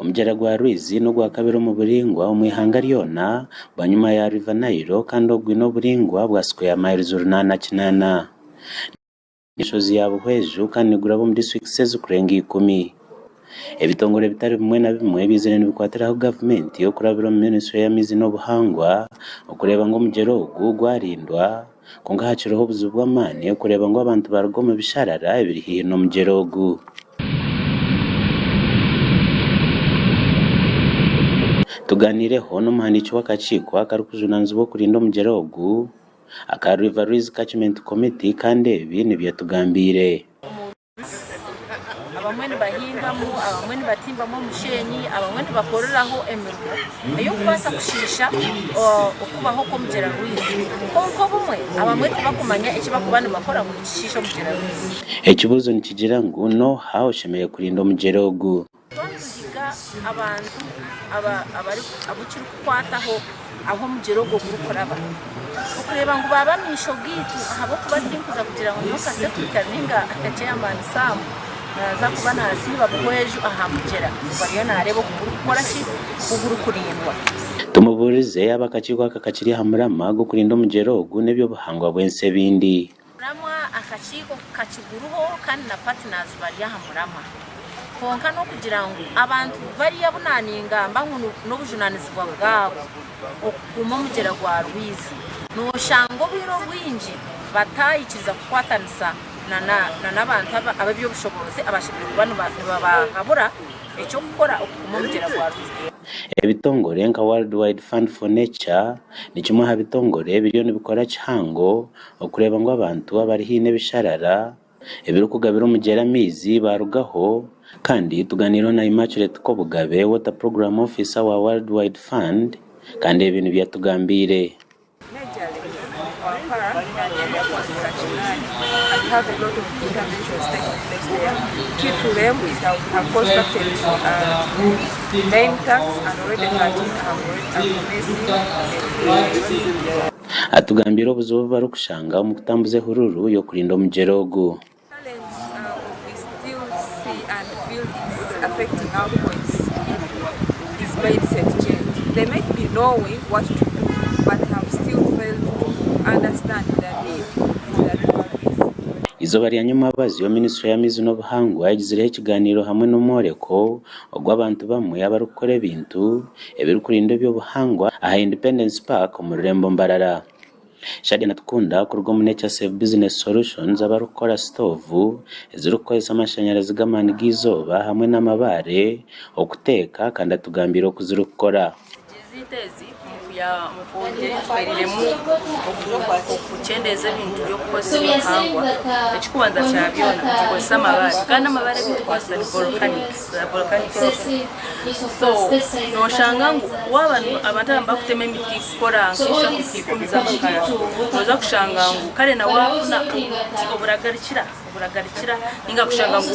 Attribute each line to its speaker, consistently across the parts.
Speaker 1: Omugyera gwa Rwizi n'ogwakabiri omu buraingwa omu ihanga ryona bwanyima ya River Nile kandi ogwine oburaingwa bwa square miles 808. N'enshozi ya Buhweju kandi niguraba omu districts ezirikurenga ikumi. Ebitongore bitari bimwe na bimwe byizire nibikwatiraho gavumenti okurabira omu ministry y'amaizi n'obuhangwa okureeba ngu omugyera ogu gwarindwa kwonka hakiriho obuzibu bw'amaani okureeba ngu abantu baruga omu bisharara ebiri haihi n'omugyera ogu. Tugaaniireho n'omuhandiiki w'akakiiko akarikujunaanizibwa okurinda omugyera ogu aka River Rwizi Catchment Committee kandi ebi nibyo atugambiire.
Speaker 2: Abamwe nibahingamu, abamwe nibatimbamu omusheenyi, abamwe nibakoreraho emirimo ey'okubaasa kushiisha okubaho kw'omugyera Rwizi. Kwonka obumwe abamwe tibakumanya eki barikuba nibakora ngu nikishiisha omugyera Rwizi.
Speaker 1: Ekibuuzo nikigira ngu, N'oha oshemereire kurinda omugyera ogu?
Speaker 2: Twaba nituhiga abantu abu kirikukwataho ahu omugyera ogwo gurikuraba, okureeba ngu baaba amaisho gaitu ahabw'okuba tinkuza kugira ngu nyowe nka Secretary ninga Chairman Sam naaza kuba naasiiba Buhweju aha mugyera ngu ariyo naareeba oku gurikukora ki, oku gurikurindwa.
Speaker 1: Tumubuurize yaaba akakiiko aka kakiri aha murama gw'okurinda omugyera ogu n'eby'obuhangwa bw'ensi ebindi.
Speaker 2: Muramwa akakiiko kakiguruho kandi na partners bari aha muramwa. Kwonka n'okugira ngu abantu bariya abu naningamba ngu n'obujunanizibwa bwabo okukuuma omugyera gwa Rwizi, noshanga obwire obwingi batayikiriza kukwatanisa na n'abantu ab'eby'obushoboorozi abashemereire kuba nibabahabura eky'okukora okukuuma omugyera gwa Rwizi.
Speaker 1: Ebitongore nka World Wide Fund for Nature ni kimwe aha bitongore ebiriyo nibikora kihango Okureeba ngu abantu abari haihi n'ebisharara ebirikugabira omugyera amaizi baarugaho kandi tugaaniireho na Immaculate Kobugabe, Water Programme Officer wa World Wide Fund kandi ebi nibyo atugambiire. Atugambiire obuzibu obu barikushanga omu kutambuza ehururu y'okurinda omugyera ogu. Eizooba rya nyomwabazyo, minisitule y'amaizi n'obuhangwa egizireho ekiganiiro hamwe n'omworeko ogw'abantu bamwe abarikukora ebintu ebirikurinda eby'obuhangwa aha Independence Park omu rurembo Mbarara. Shadia Natukunda kuruga omu Nature Save Business Solutions abarikukora sitoovu ezirikukozesa amashanyarazi g'amaani g'eizooba hamwe n'amabaare okuteeka kandi atugambiire oku zirikukora.
Speaker 3: Viziiti ezi omu kwongyera okukyendeeza ebintu by'okukozesa eby'obuhangwa, ekirikubanza kya byona nitukozesa amabaare kandi amabaare agu turikukozesa ni volcanic, volcanic rocks so noshanga ngu waaba abantu abamwe barikutema emiti kukora nk'eshaaha ikumi z'amakara noza kushanga ngu kare na waafuna obuti oburagarukira Oburagarukira ninga kushanga ngu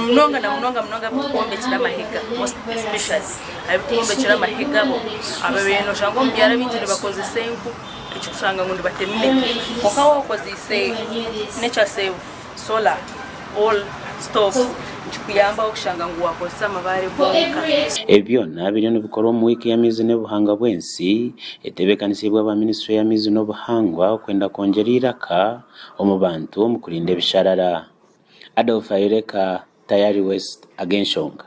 Speaker 3: munonga na munonga munonga abu tukwombekyera amahega most especially abu tukwombekyera amahega abo ababaire noshanga omu byaro abingi nibakozesa enku ekikushanga ngu nibatema emiti kwonka waaba okozeise nature save solar all stoves nikikuyambaho kushanga ngu wakozesa amabaare gonka.
Speaker 1: Ebi byona biriyo nibikorwa omu wiiki y'amaizi n'obuhangwa bw'ensi etebeekanisiibwe aba minisitule y'amaizi n'obuhangwa okwenda kwongyera eiraka omu bantu omu kurinda ebisharara. Adolf Ayoreka, Tayari West, Ag'enshonga.